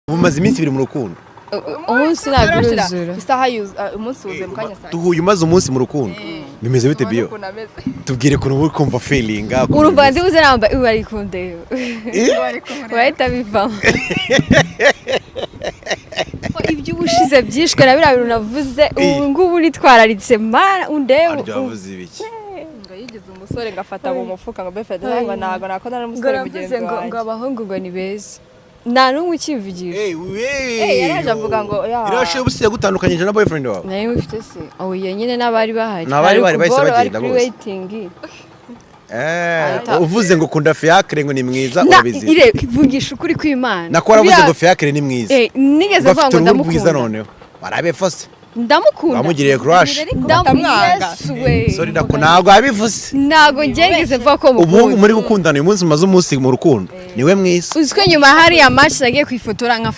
Mumaze iminsi 2 mu rukundo. Umunsi ntabwo uruzura. Isaha yuzuye, umunsi wuzuye mu kanya saa. Duhuye umaze umunsi mu rukundo, bimeze bite? Biyo, Ukuntu ameze. tubwire ukuntu uri kumva feeling, ukuntu Urumva bimeze. Ndi buze nambaye ubu bari kundeba, bahita bivamo. Iby'ubushize byishwe na biriya bintu navuze. Ubu ngubu nitwararitse, mana undebe. Harya wavuze ibiki? Ngo yigize umusore, ngafata mu mufuka ngo befe, ngo ntabwo nakundana Ngo n'umusore navuze mugenzi ngo wanjye. Ngo abahungu ngo ni beza, nta n'umwe ukivugisha. Eh, yaraje avuga ngo, ya. Irashe ubusi yagutandukanyije na boyfriend wawe? Nari mufite se? Oya nyine, n'abari bahari. N'abari bahari bahise Bari bagenda kuri bose. waiting. Uvuze ngo kunda Fiacre, ngo ni mwiza. Na Urabizi. Ire vugisha ukuri kw'Imana. Nako waravuze Biriya- ngo Fiacre ni mwiza. Eh, nigeze ngo mvuga afite ngo uruhu rwiza. ndamukunda. Noneho warabefose. Ndamukunda. Wamugiriye crush. Batamwanga. Yesu we. Sorry, nako ntabwo wabivuze. Ntabwo njye nigeze mvuga ko Ubu mukunda. muri gukundana uyu munsi, mumaze umunsi mu rukundo, niwe mwiza? Uzi ko nyuma hariya match nagiye kwifotora nka